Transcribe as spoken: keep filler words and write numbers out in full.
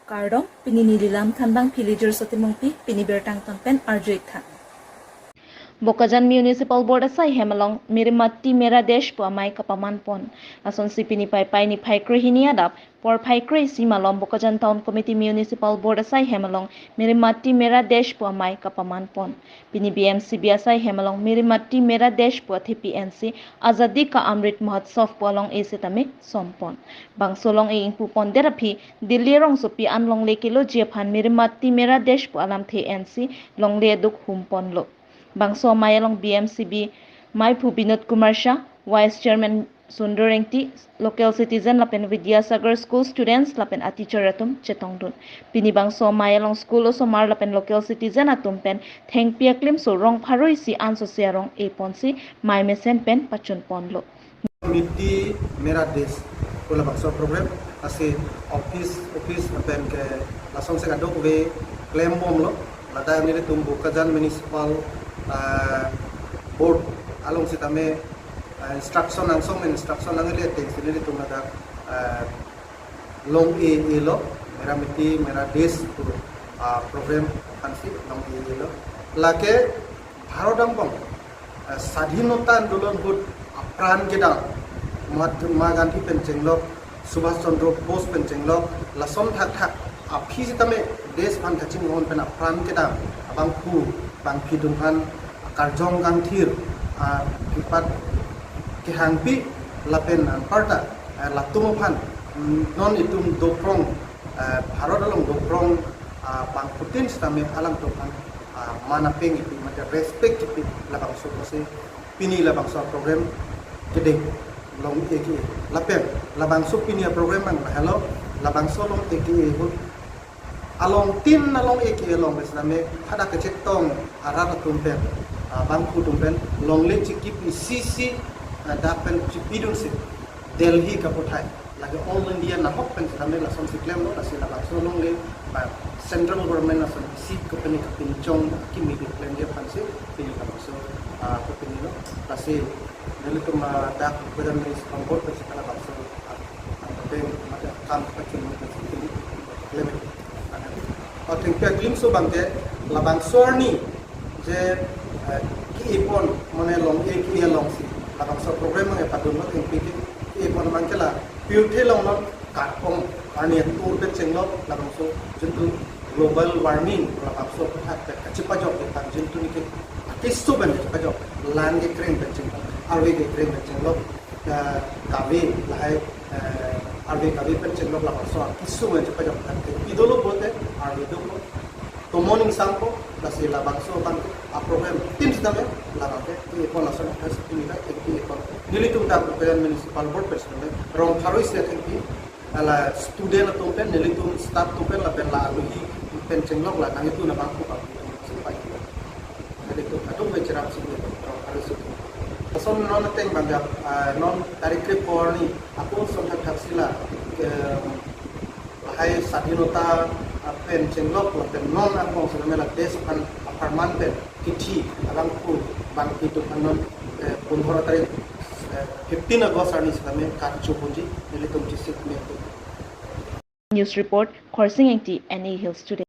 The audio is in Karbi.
Kardom, pini neli lam thanbang Philiger Sotimungpi, pini birta angton pen arju-ik tha. Bokajan Municipal Board asai hem along Meri Matti Mera Desh pu amei kapaman pon. Lasonsi pini Paipai niphai krehini adap porphai kre-isi malom Bokajan Town Committee Municipal Board asai hem along Meri Matti Mera Desh pu amei kapaman pon. Pini B M C B asai hem along Meri Matti Mera Desh pu athepi ensi Azadi Ka Amrit Mahotsav pu along-e sitame som pon. Bangso long-e ingpu pondet aphi Delhi rongsopi an longle keloji aphan Meri Matti Mera Desh pu alamthe ensi longle aduk hum ponlo. Bangso amei along B M C B meiphu Binod Kumar Shah, Vice Chairman Sundar Engti, local citizen lapen Vidyasagar School students lapen a teacher atum chetongdun. Pini bangso amei along school osomar lapen local citizen atum pen thengpi aklimso rong pharo-isi ansose arong-e ponsi mei mesen pen pachun ponlo. Matti Mera Desh pu labangso program, lasi office office lapen ke lasonsi kadokave klem bomlo. Ladak nelitum Bokajan Municipal, ah, Board along sitame, ah, instruction angsong instruction nangle atengsi nelitum ladak, ah, long-e-elo, Mera Matti Mera Desh pu, ah, program aphansi long-e-elo. Lake Bharat angbong, ah, Sadhinota Andolon ahut apran kedam Mahatma Gandhi pen chenglok, Subhash Chandra Bose pen chenglok, lason thakthak aphi sitame desh aphan kachinghon pen apran kedam abangphu bangphi atum aphan karjong kangthir, ah, kipat kehangpi lapen anparta, ah, latum aphan, mm, non itum doprong, ah, Bharat along doprong, ah, bangphutin sitame alangtum aphan, ah, man apeng ipi mate respect ipi labangso pusi pini labangso program kedeng long-e ke-e. Lapen labangso pini program ang lahelo, labangso long-e ke-e ahut along tin along-e ke-e along sitame hadak kachetong arat atum pen, ah, bangphu atum pen longle chikip isi isi, ah, dak pen chipidunsi Delhi kaputhai lake All India nahok pen sitame lasonsi klemlo, lasi labangso longle, ah, central government lason isi company kapinchong kimi klemji aphansi pini labangso, ah, kapinilo. Lasi nelitum, ah, dak Bokajan Municipal Board pen sitame labangso, ah, ah, pen mate kam pachun pen sitame klem. O thengpi aklimso abangke labangso arni je, eh, ke-e pon mane long-e ke-e alongsi labangso program abangke padunlo, thengpi ke-e pon abangke la pirthe along non karkong arni atur pen chenglok labangso jintu global warming labangso aphuthak pen kachepajok pen jintu neke akiso pen kachepajok, lan kekreng pen chenglok, arve kekreng pen chenglok, eh, kave lahai, eh, arve kave pen chenglok labangso akiso pen chepajok tangte pidolo pulote arve do tomon ingsangpo, lasi labangso abang aprogram tin sitame labangke ke-e pon lason address pini ke-e pon. Nelitum dak Bokajan Municipal Board pen sitame rong pharo-isi athengpi, ala student atum pen, nelitum staff atum pen lapen la aluhi pen chenglok la nanglitum abangphu bangphi atum pen sitame. Nelitum kadokave cherapsi rong pharo-isi. Lason non ateng abangke, ah, non tarik krepho arni ako son thakthak si la, eh, lahai Sadhinota, ah, pen chenglok lapen non angbong sitame la desh aphan apharman pen kithi abangphu bangphi atum aphan non, eh, pondro tarik, eh, fifteen August arni sitame karcho ponji nelitum chisik me. News report, Khorsing Engti, N A Hills Today.